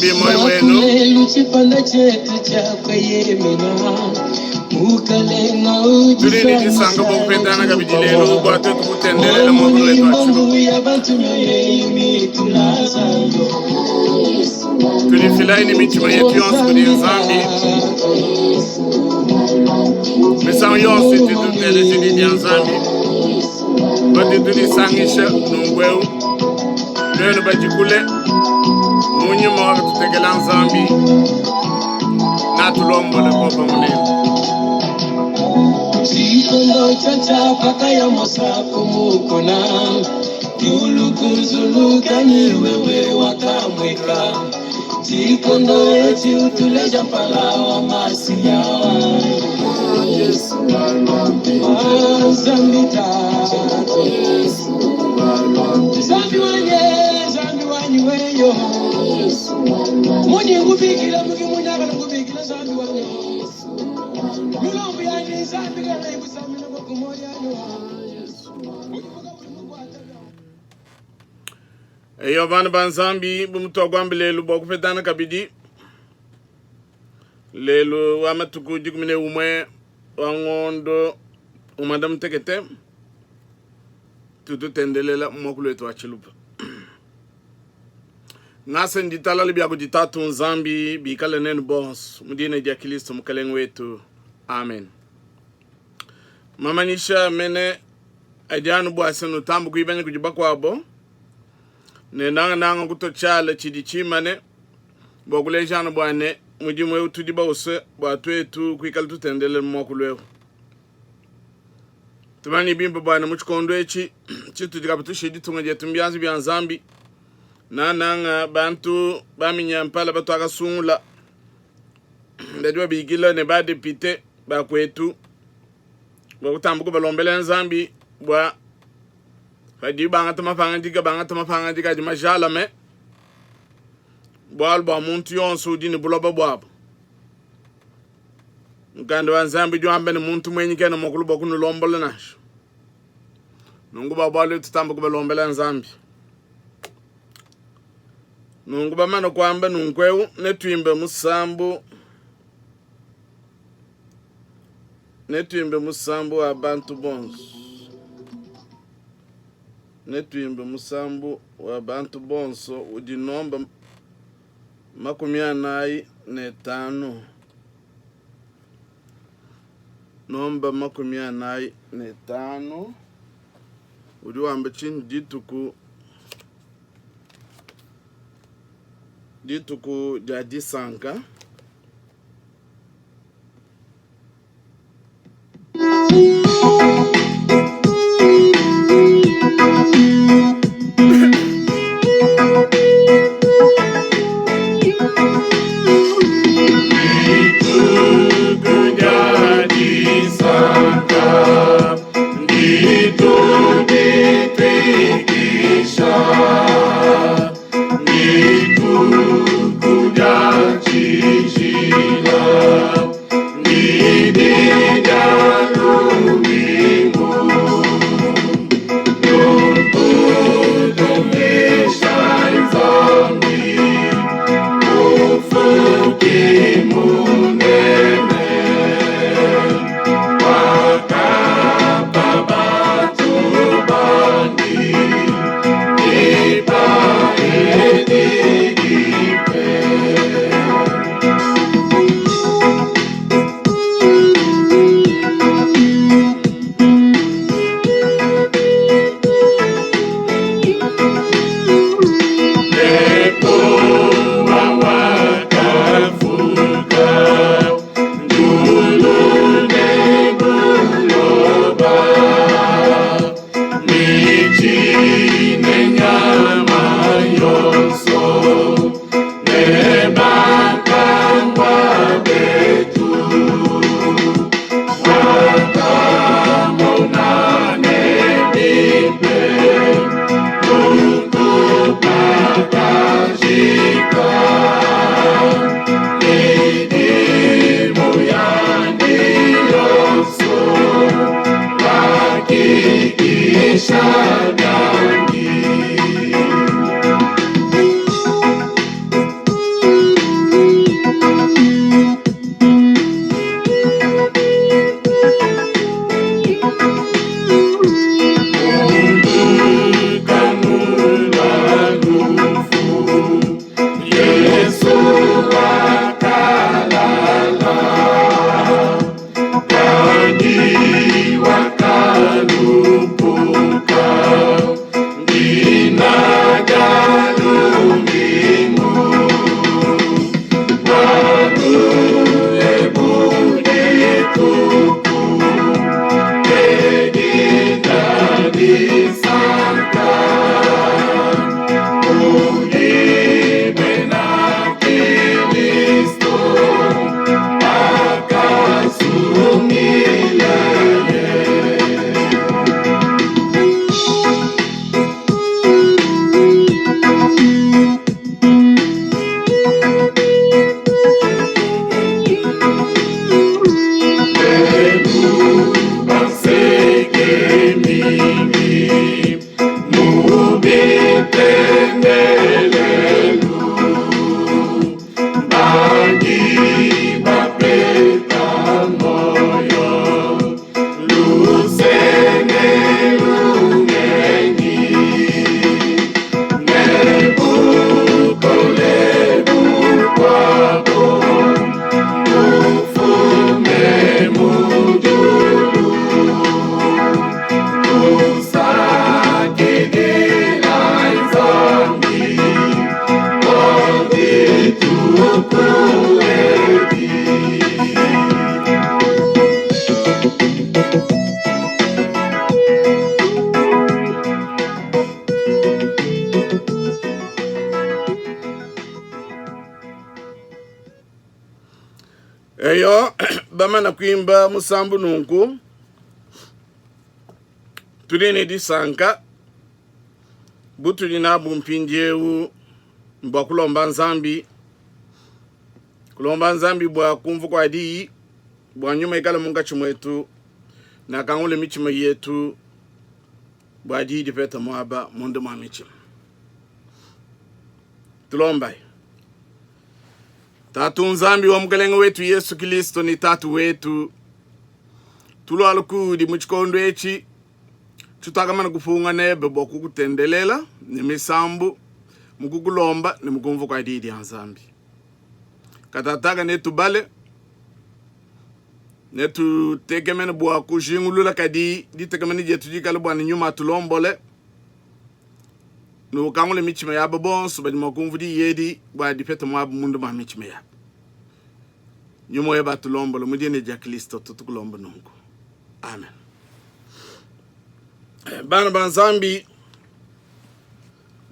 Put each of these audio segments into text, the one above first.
Nzambi muoyo wenu. Tudi ne disanka bua kupetangana kabidi lelu bua tuetu kutendelela muakulu wetu wa Tshiluba. Tudifilayi ne mitshima yetu yonso kudi Nzambi misangu yonso itudi tuteleja Diyi dia Nzambi. Patudi tudisangisha nunku eu, nuenu badi kule mu nyuma wakatutekela Nzambi, natulombole popamue nenu. Tshikondo tshiatshia pakaya Mosa ku mukuna, diulu kunzuluka ne wewe wakamueka. Tshikondo etshi utuleja mpala wa Masiya. Nzambi Tatu, Nzambi wanyi, Nzambi wanyi weyo. Munyi ngubikila muki munyaka ngubikila Nzambi wanyi. Milombo yanyi Nzambi kana ikusamina kwa kumoya yo. Eyo bana ba Nzambi, bu mutuakuamba lelu bua kupetana kabidi lelu wa matuku 11 wa ngondo umanda mutekete, tututendelela mu muakulu wetu wa Tshiluba. Ngasa ne ditalala bia kudi Tatu Nzambi bikale nenu bonso mu dina dia Kristo Mukelenge wetu, amen. Mamanyisha mene adi anu bua se nutambe kuibanya kudi bakuabo ne nangananga kutua tshiala tshidi tshimane bua kuleja anu bua ne mudimu eu tudi bawusue bua tuetu kuikala tutendelela mu muakulu eu. Tumanye bimpe bua ne mu tshikondo etshi tshitudi kabatushiye ditunga dietu mu bianza bia Nzambi, nangananga bantu baminyampala batuakasungula badi babikila ne badepite ba kuetu bua kutamba kubalombela Nzambi bua padi bangata mapangadika, bangata mapangadika adi majalame, bualu bua muntu yonso udi ne buloba buabu. Mukanda wa Nzambi udi wamba ne, muntu muenyi kena mua kulua bua kunulombola nansha. Nunku bua bualu ebu tutamba kubalombela Nzambi. Nunku bamana kuamba nunku eu, netuimbe musambu netuimbe musambu wa bantu bonso netuimbe musambu wa bantu bonso udi nomba 45 nomba 45 udi wamba tshinyi dituku dituku dia disanka. Dituku dia disanka, dituku dituikisha. Dituku dia tshijila, didi dia lumingu. Nunku tumbishayi Nzambi, Mufuki munene, wakapa bantu bandi. Eyo, bamana kuimba musambu nunku, tudi ne disanka butudi nabu mpindieu mbua kulomba Nzambi, kulomba Nzambi bua kumvua kua diyi, bua nyuma ikale munkatshi muetu ne akangule mitshima yetu bua diyi dipete muaba munda mua mitshima. Tulombayi. Tatu Nzambi wa Mukelenge wetu Yesu Kilisto ne Tatu wetu, tulualu kuudi mu tshikondo etshi tshituakamana kupunga nebe bua kukutendelela ne misambu mu kukulomba ne mu kumvua kua diyi dia Nzambi. Katataka netubale netutekemene bua kujingulula, kadi ditekemena dietu dikale bua ne nyuma atulombole Nukangule mitshima yabo bonso badi mua kumvua diyi edi bua dipete muaba munda mua mitshima yabo. Nyuma webe atulombole mu dina dia Kristo tutukulomba nunku. Amen. Bana ba Nzambi,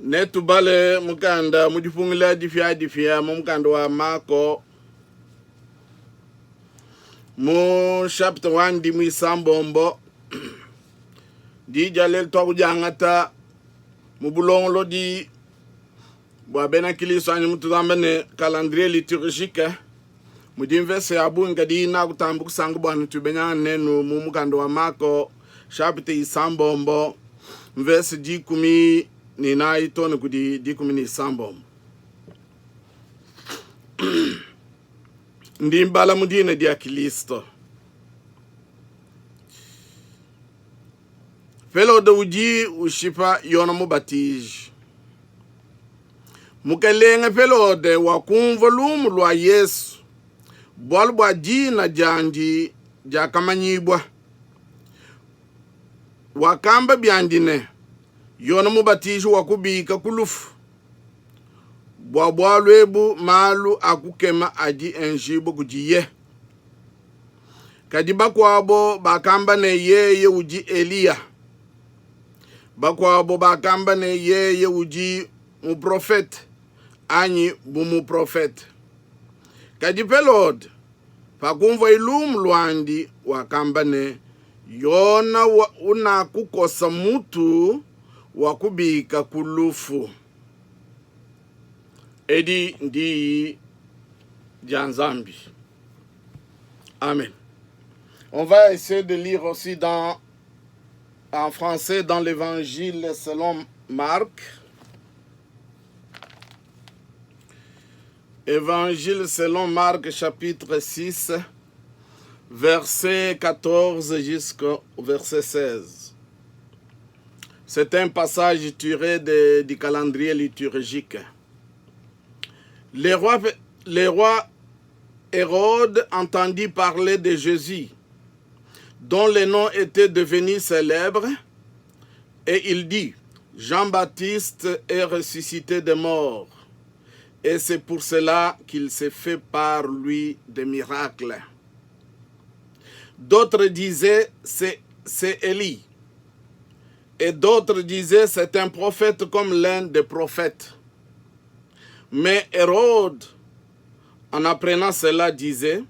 netubale mukanda mu dipungila dipiadipia mu mukanda wa Mako mu chapitre wandi muisambombo Di dia lelu tuakudiangata mu bulongolodi bua bena Kilisto anyi mututamba ne calendrier liturgique mudi mvese ya bungi kadi nakutamba kusanka bua nutubenyangane nenu mu mukanda wa Mako chapitre isambombo mvese 14 too ne kudi 16. Ndi mbala mu dina dia Kilisto. Pelode udi ushipa Yona Mubatiji. Mukelenge Pelode wakumvua lumu lua Yesu, bualu bua dina diandi diakamanyibua. Wakamba biandi ne, Yona Mubatiji wakubika ku lufu, bua bualu ebu malu a kukema adi enjibua kudiye. Kadi bakuabo bakamba ne, Yeye udi Eliya. Bakuabo bakamba ne, Yeye udi muprofete, anyi bu muprofete. Kadi Pelode, pakumvuaye lumu luandi, wakamba ne, Yona unakukosa mutu wakubika ku lufu. Edi ndiyi dia Nzambi. Amen. On va essayer de lire aussi dans, en français dans l'évangile selon Marc. Évangile selon Marc chapitre 6, verset 14 jusqu'au verset 16. C'est un passage tiré de, du calendrier liturgique. Le roi, le roi Hérode entendit parler de Jésus, dont le nom était devenu célèbre, et il dit, Jean-Baptiste est ressuscité des morts, et c'est pour cela qu'il s'est fait par lui des miracles. D'autres disaient, c'est Élie. Et d'autres disaient, c'est un prophète comme l'un des prophètes. Mais Hérode, en apprenant cela, disait,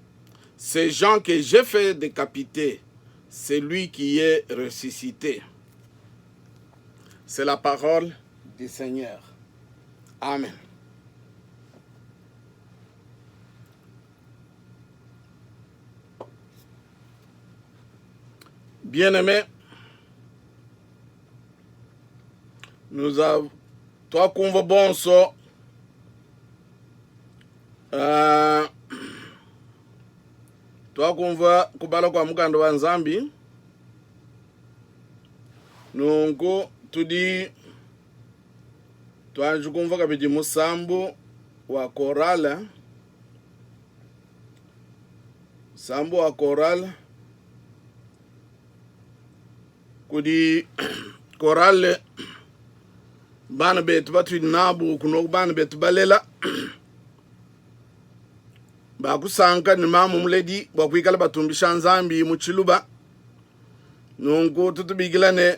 ces gens que j'ai fait décapiter, c'est lui qui est ressuscité. C'est la parole du Seigneur. Amen. Bien-aimés, nous avons twakumva bonso uh, twakumva kubala kwa mukanda wa Nzambi nunku tudi twanji kumva kabidi musambu wa chorale musambu wa chorale kudi chorale bana betu batudi nabu kunoku bana betu balela bakusanka ne mamu muledi bua kuikala batumbisha Nzambi mu tshiluba. Nunku tutubikila ne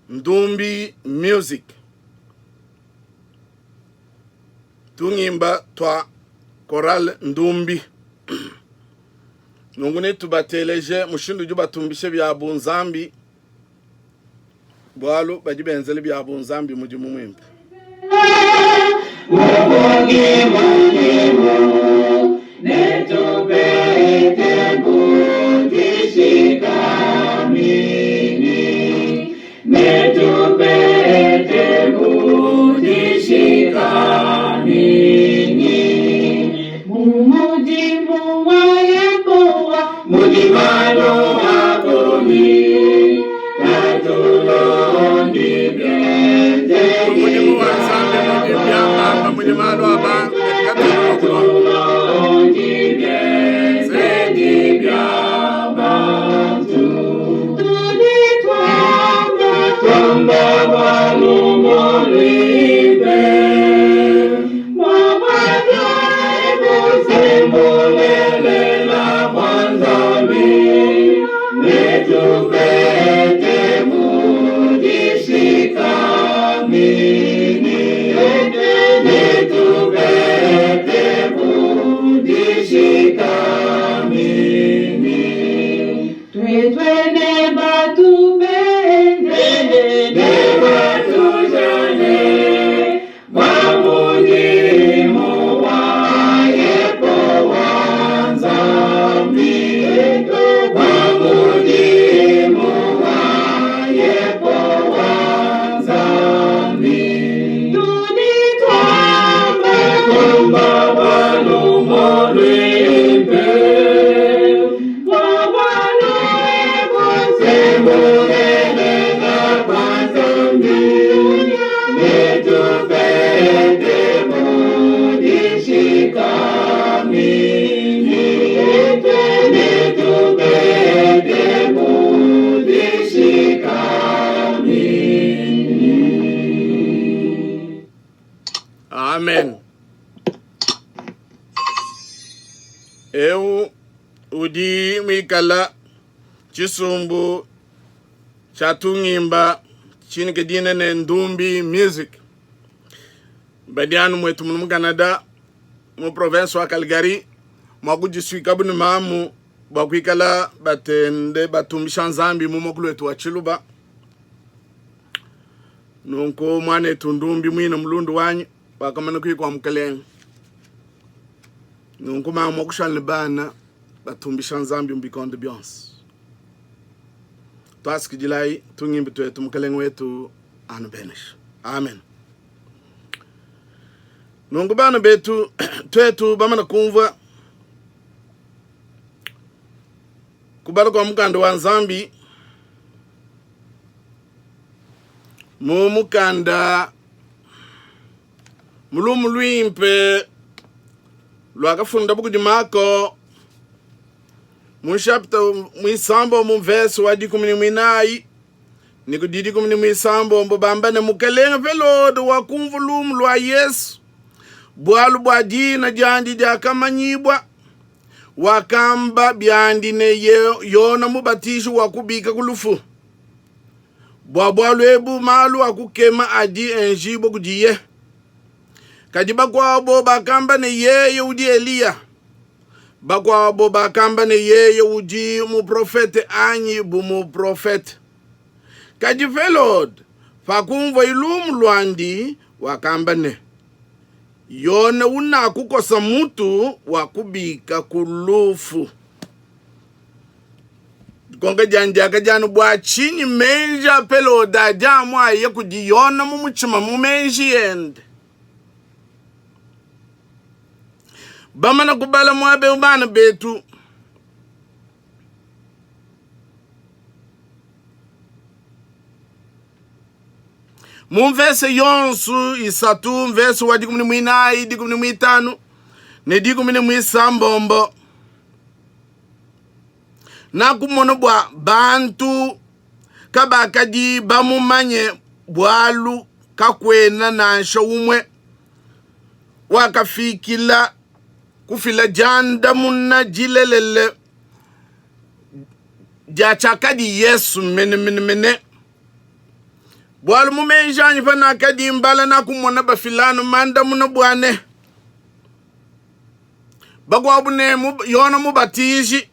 Ndumbi Music, tungimba tua chorale Ndumbi. Nunku netubateleje mushindu udi batumbishe biabu Nzambi, bualu badi benzele biabu Nzambi mudimu muimpe. Mudimu wa Nzambi mudi biambamba mudi malu a bantu kadi katuena mua kulonda. Amen. Eu udi muikala tshisumbu tshia tungimba tshinike dina ne Ndumbi Music badi anu muetu munu mu Canada mu province wa Calgary mua kudisuikabu ne mamu bua kuikala batende batumbisha Nzambi mu muakulu wetu wa Tshiluba. Nunku muanetu Ndumbi muine mulundu wanyi wakamana kuyi kua Mukelenge. Nunku mamu wakushala ne bana batumbisha Nzambi mu bikondo bionso. Tuasikidilayi tungimbi tuetu Mukelenge wetu anubenesha. Amen. Nunku bana betu tuetu bamana kumvua kubala kua mukanda wa Nzambi. Mu mukanda mu lumu luimpe luakafundabu kudi Mako mu nshapita muisambombo mvese wa 14 ne kudi 16, bamba ne, Mukelenge Pelode wakumvua lumu lua Yesu, bualu bua dina diandi diakamanyibua, wakamba biandi ne, Yona Mubatiji wakubika ku lufu. Bua bualu ebu malu a kukema adi enjibua kudiye. Kadi bakuabo bakamba ne, Yeye udi Eliya. Bakuabo bakamba ne, Yeye udi muprofete anyi bu muprofete. Kadi Helode, pakumvuaye lumu luandi, wakamba ne, Yone unakukosa mutu wakubika ku lufu. Dikonka dianyi diakadi anu bua tshinyi meji a Pelode adi amu aya kudi Yona mu mutshima mu meji ende. Bamana kubala muaba eu bana betu, mu mvese yonsu isatu, mvese wa 14, 15 ne 16, Nakumona bua bantu kabakadi bamumanye, bualu kakuena nansha umue wakafikila kufila diandamuna dilelela dia tshiakadi Yesu menemene. Bualu mu meji anyi panakadi mbala nakumona bafilanu mandamuna bua ne, bakuabu ne Yona Mubatiji,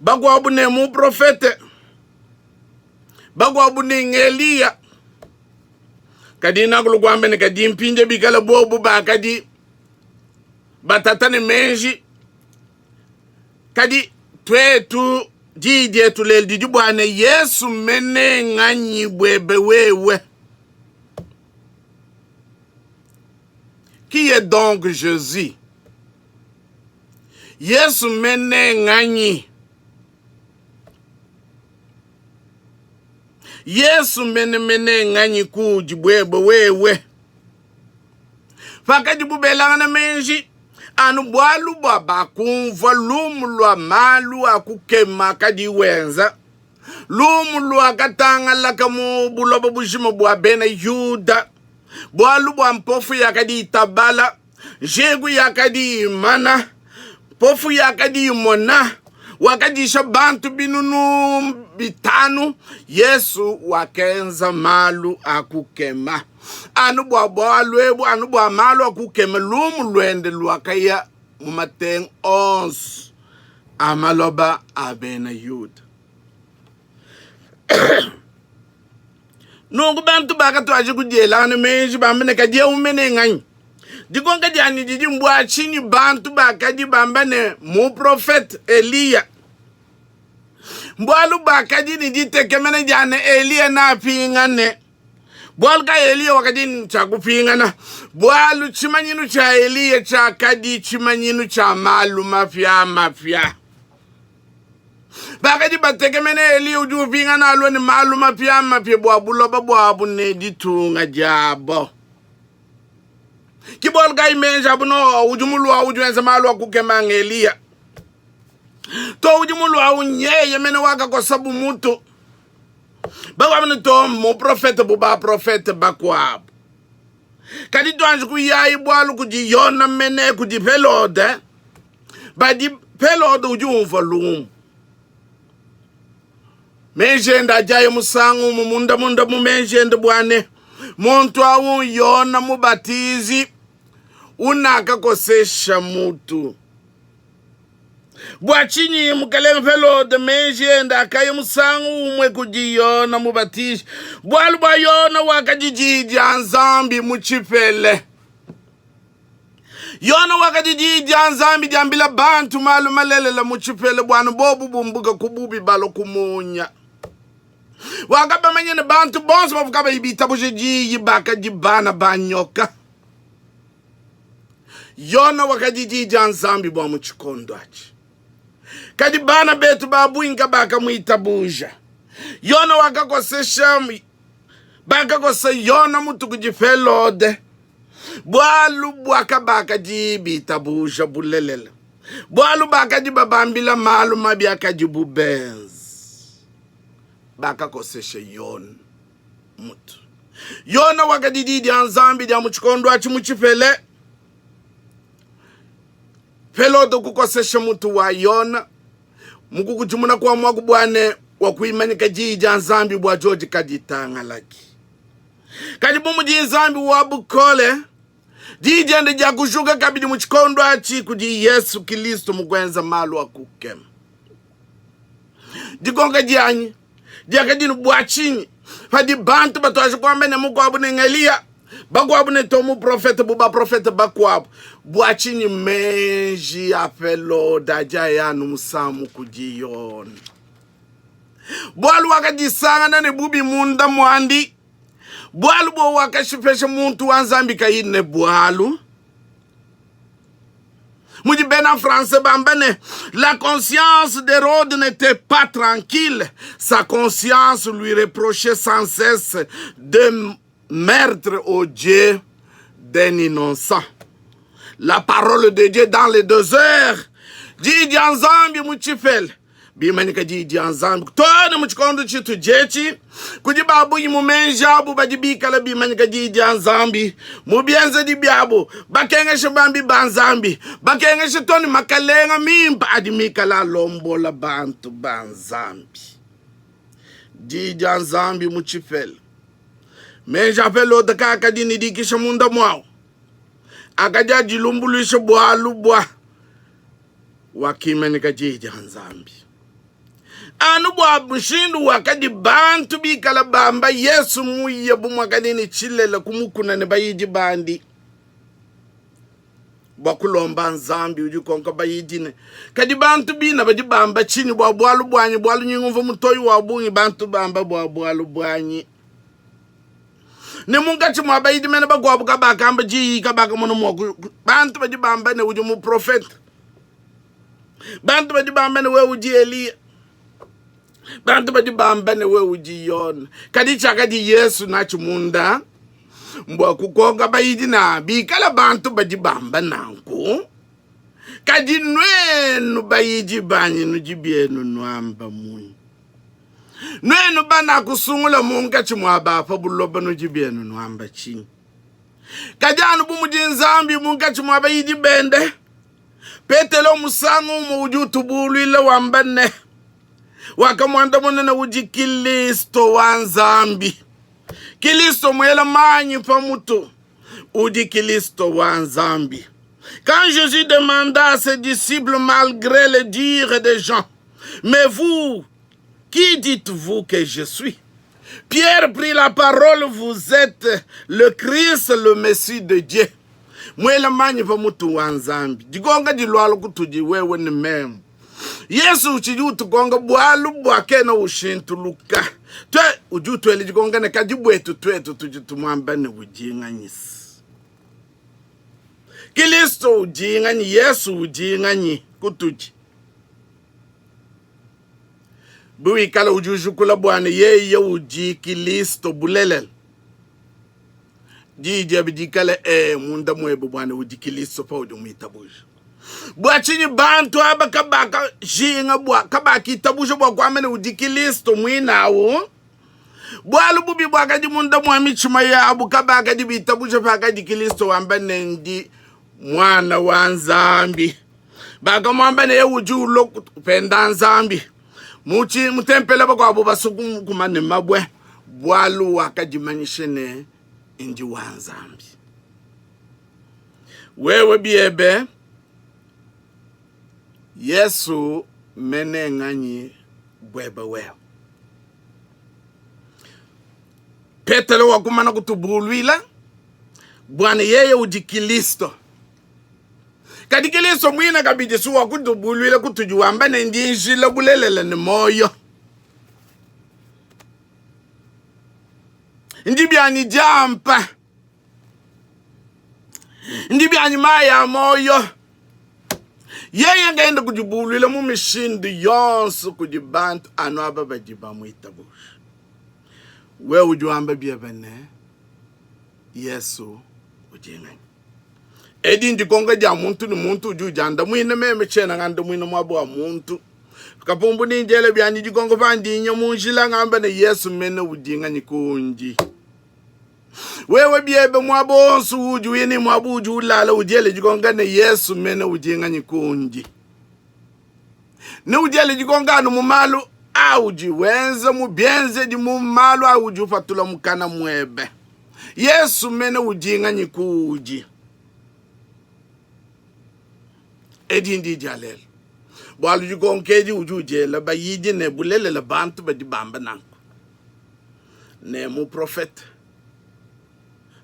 bakuabu ne muprofete, bakuabu ne ng'Eliya. Kadi nakulu kuamba ne, kadi mpindia bikala bobu bakadi batata ne meji, kadi tuetu diyi dietu lelu didi bua ne Yesu mene nganyi buebe wewe? Qui est donc Jésus? Yesu mene nganyi? Yesu mene mene nganyi kudi buebe wewe? Pakadibu belangana meji anu bualu bua bakumvua lumu lua malu a kukema akadi wenza, Lumu luakatangalaka mu buloba bujima bua bena Yuda, bualu bua mpofu yakadi itabala, njengu yakadi imana, mpofu yakadi imona, wakadisha bantu binunu bitanu. Yesu wakenza malu a kukema. Anu bua bualu ebu, anu bua malu a kukema, lumu luende luakaya mu matengu onso a maloba a bena Yuda. Nunku bantu bakatuadija kudielangana meji bamba ne, kadi eu mene nganyi? Dikonka dianyi didi mbua tshinyi bantu bakadi bamba ne, muprofete Eliya? Mbualu bakadi ne ditekemena dia ne, Eliya neapingane. Bualu kayi Eliya wakadi ne tshia kupingana? Bualu tshimanyinu tshia Eliya tshiakadi tshimanyinu tshia malu mapiamapia. Bakadi batekemene Eliya udi upingana alua ne malu mapiamapia bua buloba buabu ne ditunga diabo. Ke bualu kayi meji abu no udi mulua udi wenza malu a kukema nga Eliya. To udi mulua nyeye mene wakakosa bu mutu. Bakuabu ne to muprofete bu baprofete bakuabu. Kadi tuanji kuyayi bualu kudi Yona mene kudi Pelode. Badi Pelode udi umvua lumu. Meji ende adiaye musangu umue munda munda mu meji ende bua ne muntu awu Yona Mubatizi unakakosesha mutu. Bua tshinyi mukalenge Helode meji ende akaya musangu umue kudi Yona Mubatiji? Bualu bua Yona wakadi diyi dia Nzambi mu tshipele. Yona wakadi diyi dia Nzambi diambila bantu malu malelela mu tshipele, buanu bobu bumbuka ku bubi balua ku munya. Wakabamanya ne bantu bonso bavua kabayi bitabuje diyi bakadi bana ba nyoka. Yona wakadi diyi dia Nzambi bua mu tshikondo atshi, kadi bana betu ba bungi kabakamuitabuja. Yona wakakosesha. Bakakosa Yona mutu kudi Helode bualu bua kabakadi bitabuja bulelela, bualu bakadi babambila malu mabi akadibu benza. Bakakosesha Yona mutu. Yona wakadi di dia Nzambi dia mu tshikondo atshi mu tshipele. Helode kukosesha mutu wa Yona mu kukudimuna kua muaku bua ne wa kuimanyika diyi dia Nzambi bua diodi kaditangalaki. Kadi bu mudi Nzambi wa bukole, diyi diende dia kujuka kabidi mu tshikondo atshi kudi Yesu Kilisto mu kuenza malu a kukema. Dikonka dianyi diakadi ne bua tshinyi padi bantu batuaje kuamba ne mukuabu ne ng'Eliya, bakuabu ne to muprofete bu baprofete bakuabu, bua tshinyi meji a Pelode adi aya anu musamu kudi Yone? Bualu wakadisangana ne bubi munda muandi, bualu bua wakashipesha muntu wa Nzambi kayi ne bualu. Mudi bena français bamba ne la conscience d'Hérode n'était pas tranquille, sa conscience lui reprochait sans cesse de meurtre au Dieu d'un innocent. La parole de Dieu dans les désert, diyi dia Nzambi mu tshipela bimanyika diyi dia Nzambi too ne mu tshikondo tshitudi etshi. Kudi ba bungi mu meji abu badi bikale bimanyika diyi dia Nzambi mu bienzedi biabu, bakengesha bambi ba Nzambi, bakengesha too ne makalenga mimpe adi mikale alombola bantu ba Nzambi. Diyi dia Nzambi mu tshipela. Meji a Pelode kaakadi ne dikisha munda muawu, akadi adilumbuluisha bualu bua wakimanyika diyi dia Nzambi. Anu bua mushindu wakadi bantu bikala bamba Yesu muye bu muakadi ne tshilele ku mukuna ne bayidi bandi bua kulomba Nzambi, udi ukonka bayidi ne, kadi bantu bina badi bamba tshinyi bua bualu buanyi? Bualu nyingumvua mutoyi wa bungi bantu bamba bua bualu buanyi. Ne munkatshi mua bayidi mene bakuabu kabakamba diyi, kabakamona mua bantu badi bamba ne udi muprofete, bantu badi bamba ne wewe udi Eliya, bantu badi bamba ne wewe udi Yona. Kadi tshiakadi Yesu natshi munda mbua kukonka bayidi na bikala bantu badi bamba nanku, kadi nuenu bayidi banyi nudi bienu nuamba munyi? Nuenu banakusungula munkatshi mua ba pa buloba nudi bienu nuamba tshinyi? Kadi anu bu mudi Nzambi munkatshi mua bayidi bende, Petelo musangu umue udi utubuluila wamba ne, wakamuandamuna ne, udi Kilisto wa Nzambi. Kilisto muela manyi pa mutu udi Kilisto wa Nzambi. Quand Jésus demanda à ses disciples malgré les dires des gens, mais vous, qui dites-vous que je suis? Pierre prit la parole, vous êtes le Christ, le Messie de Dieu. Muela manyi pa mutu wa Nzambi. Dikonka dilualu kutudi wewe ne meme. Yesu utshidi utukonka bualu bua kena ushintuluka. Tue udi utuela dikonka ne kadi buetu tuetu tudi tumuamba ne udi nganyisi. Kilisto udi nganyi? Yesu udi nganyi kutudi? Biwikala udi ujukula bua ne yeye udi Kilisto bulelela, diyi diebe dikale ee munda muebe bua ne udi Kilisto paudi umuitabuja. Bua tshinyi bantu aba kabakajinga bua kabakitabuja bua kuamba ne udi Kilisto muine awu? Bualu bubi buakadi munda mua mitshima yabu, kabakadi bitabuja pakadi Kilisto wamba ne ndi Muana wa Nzambi. Bakamuamba ne udi ulua kupenda Nzambi mu ntempelo, bakuabu basua kumukuma ne mabue bualu wakadimanyisha ne ndi wa Nzambi. Wewe biebe Yesu mene nganyi buebe wewe? Petelo wakumana kutubuluila bua ne yeye udi Kilisto. Kadi Kilisto muine kabidi si wakutubuluila kutudi wamba ne ndi njila, bulelela ne muoyo. Ndi bianyi diampa, ndi bianyi mayi a muoyo. Yeye ngenda kudibuluila mu mishindu yonso kudi bantu anu aba badi bamuitabuja. Wewe udi wamba biebe ne, Yesu udi nganyi? Edi ndikonka dia muntu ne muntu udi udiandamuina. Meme tshiena ngandamuina muaba wa muntu. Kapumbu ni ndiela bianyi dikonka pandi nya mu njila ngamba ne Yesu mene udi nganyi kundi. Wewe biebe muaba wonso udi uya ne muaba udi ulala udiele dikonka ne Yesu mene udi nganyi kundi. Ne udiele dikonka anu mu malu audi wenza mu bienzedi mu malu audi upatula mukana muebe. Yesu mene udi nganyi kuudi? Edi ndi dia lelu. Bualu dikonka edi udi udiela bayidi ne bulelela bantu badi bamba nanku ne muprofete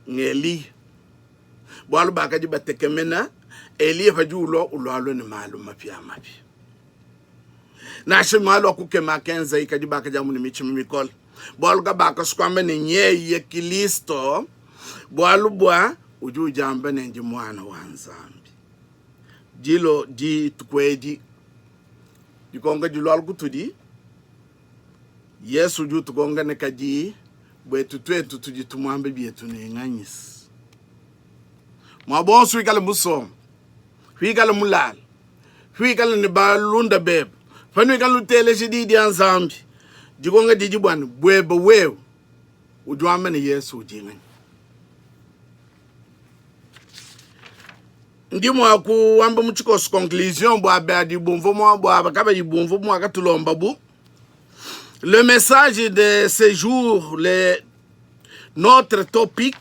ng'Eliya, bualu bakadi batekemena Eliya padi ulua ulualua ne malu mapiamapia. Nansha malu a kukema akenzaye, kadi bakadi amu ne mitshima mikole, bualu kabakasua kuamba ne nyeye Kilisto, bualu bua udi udiamba ne ndi Muana wa Nzambi. Dilo dituku edi dikonka dilualu kutudi, Yesu udi utukonka ne kadi buetu tuetu tudi tumuamba bietu ne nganyisi. Muaba wonso wikale musombe, wikale mulale, wikale ne balunda bebe, panuikale nuteleja diyi dia Nzambi, dikonka didi bua ne buebe wewe udi wamba ne Yesu udi nganyi? Ndi mua kuamba mu tshikoso conclusion bua badi bumvua mua bua kabayi bumvua mua katulombabu. Le message de ce jour, le, notre topic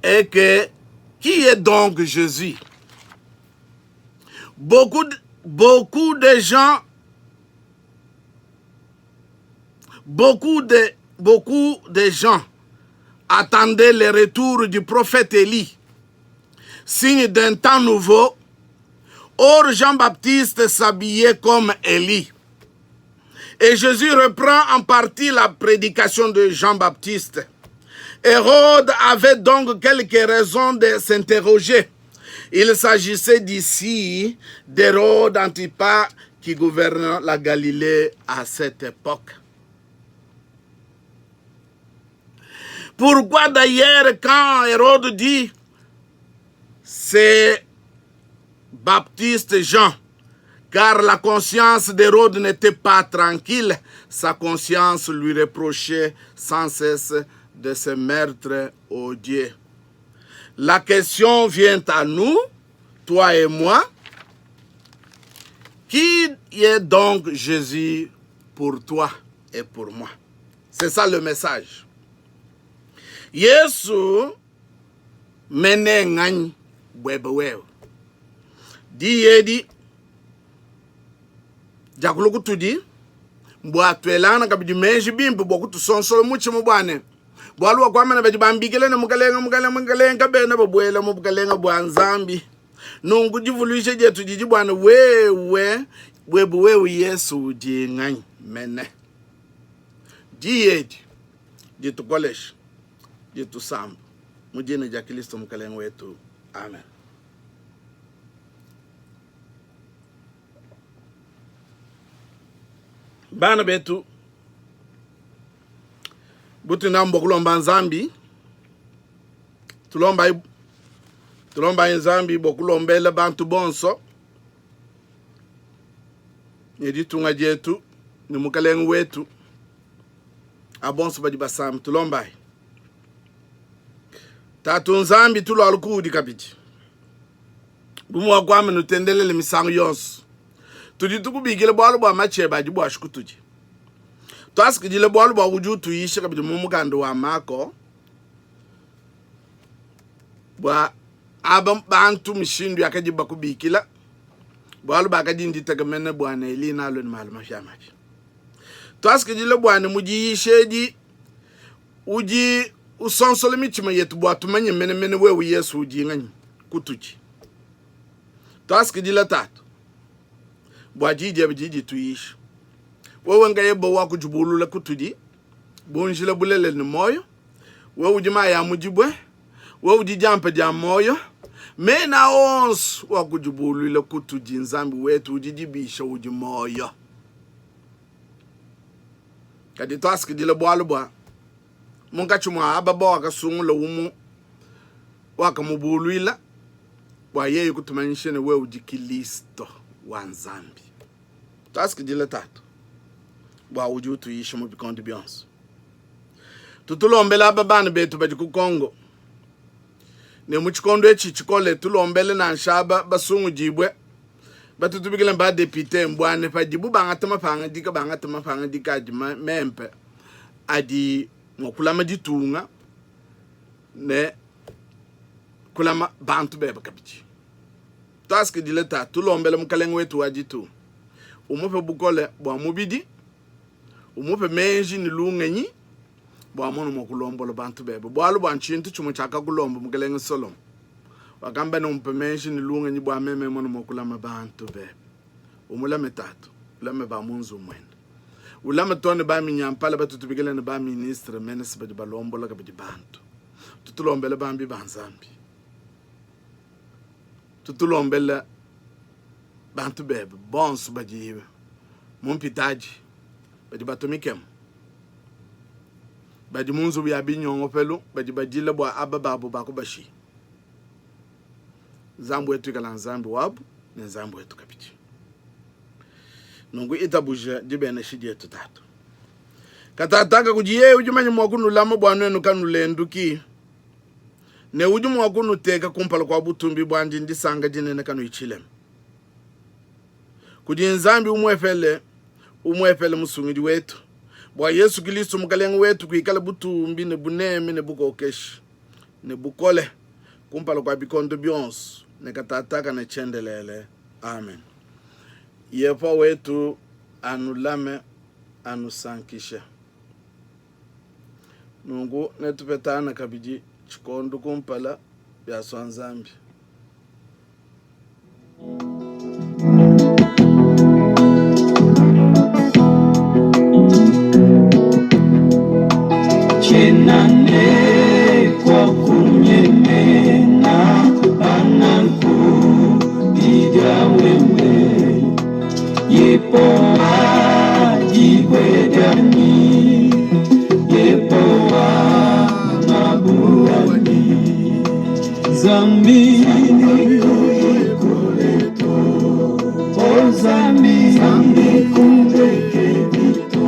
est que qui est donc Jésus? Beaucoup, beaucoup de gens, beaucoup de, beaucoup de gens attendaient le retour du prophète Élie, signe d'un temps nouveau. Or, Jean-Baptiste s'habillait comme Élie. Et Jésus reprend en partie la prédication de Jean-Baptiste. Hérode avait donc quelques raisons de s'interroger. Il s'agissait d'ici d'Hérode Antipas qui gouverne la Galilée à cette époque. Pourquoi d'ailleurs quand Hérode dit c'est Baptiste Jean, car la conscience d'Hérode n'était pas tranquille, sa conscience lui reprochait sans cesse de ce meurtre odieux. La question vient à nous, toi et moi. Qui est donc Jésus pour toi et pour moi? C'est ça le message. Yesu mene nganyi buebe wewe? Diyi edi diakula kutudi bua tuelangana kabidi meji bimpe bua kutusonsola mutshima bua ne bualu bua kuamba ne badi bambikila ne mukalenge mukalenge mukalenge kabena babuela mu bukalenge bua Nzambi. Nunku divuluija dietu didi bua ne wewe buebe wewe Yesu udi nganyi mene? Diyi edi ditukoleshe, ditusamba mu dina dia Kristo Mukalenge wetu. Amen. Bana betu, butu ndambo kulomba Nzambi, tulombayi tulombayi Nzambi bua kulombela bantu bonso ne ditunga dietu ne mukalenge wetu a bonso badi basamba tulombayi Tatu Nzambi tulualu kuudi kabidi bu muwakuamba nutendelele misangu yonso tudi tukubikila bualu bua matshi ebe adi buashi kutudi tuasakidile bualu bua udi utuyisha kabidi mu mukanda wa Mako bua aba bantu mishindu yakadi bakubikila bualu bakadi nditekemena bua ne Eli nalue ne malu mapiamapia tuasakidile bua ne mu diyisha edi udi usonsola mitshima yetu bua tumanye menemene wewe Yesu udi nganyi kutudi. Tuasakidila Tatu bua diyi diebe didi dituyisha. Wewe nkayebe wakudibulula kutudi bu njila bulelela ne muoyo. Wewe udi mayi a mu dibue, wewe udi diampa dia muoyo. Mena onso wakudibuluila kutudi Nzambi wetu udi dibisha udi muoyo. Kadi tuasakidila bualu bua. Munkatshi mua aba bawakasungula umu wakamubuluila bua yeye kutumanyisha ne wewe udi Kilisto wa Nzambi. Tuasakidila Tatu bua udi utuyisha mu bikondo bionso. Tutulombela aba bana betu badi ku Congo ne mu tshikondo etshi tshikole, tulombele nansha aba basungudibue batutubikila ba depute mbuane padibu bangata mapangadika, bangata mapangadika adi mempe adi mua kulama ditunga ne kulama bantu bebe kabidi. Tuasakidila Tatu, tulombele Mukalenge wetu wa ditunga, umupe bukole bua mubidi, umupe meji ne lungenyi bua amone mua kulombola bantu bebe. Bualu bua ntshintu tshimue tshiakakulomba Mukalenge Solomo, wakamba ne, Umpe meji ne lungenyi bua meme mone mua kulama bantu bebe. Umulame Tatu, ulame ba mu nzubu muende, ulame too ne baminyampala batutubikila ne ba-ministre mene se badi balombola kabidi bantu. Tutulombele bambi ba Nzambi, tutulombele bantu bebe bonso badi mu mpitadi, badi batua mikemu, badi mu nzubu ya binyongopelu, badi badila bua aba babu bakubashiya. Nzambi wetu ikala Nzambi wabu ne Nzambi wetu kabidi. Nunku itabuja dibenesha dietu Tatu. Katataka kudi yeye udi manya mua kunulama bua nuenu kanulenduki, ne udi mua kunuteka kumpala kua butumbi buandi ndisanka dinene kanuyi tshilema. Kudi Nzambi umuepele, umuepele Musungidi wetu, bua Yesu Kilisto Mukalenge wetu kuikala butumbi ne buneme ne bukokeshi ne bukole kumpala kua bikondo bionso ne katataka ne tshiendelele. Amen. Yehowa wetu anulame, anusankishe. Nunku netupetangane kabidi tshikondo kumpala biasua Nzambi. Tshiena ne kua kunyemena pa nanku didia wewe Yepowa dibue dianyi Yepowa ngabu wanyi Nzambi kuleto o Nzambi Nzambi kundekedi to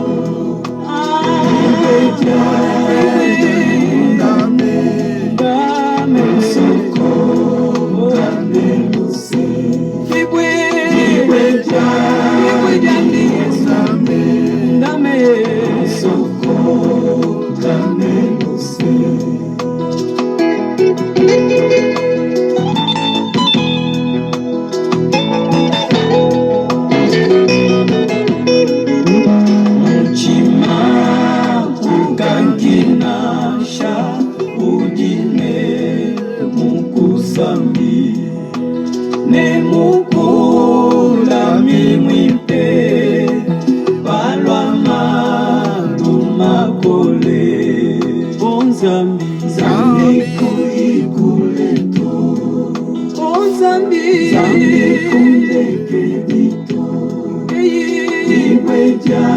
Mutshima kukankinasha udi ne mukusambi ne mukulami muimpe palua malu makole o Nzambi Nzambi kuikule to o Nzambi Nzambi kundekedi to ibwe dia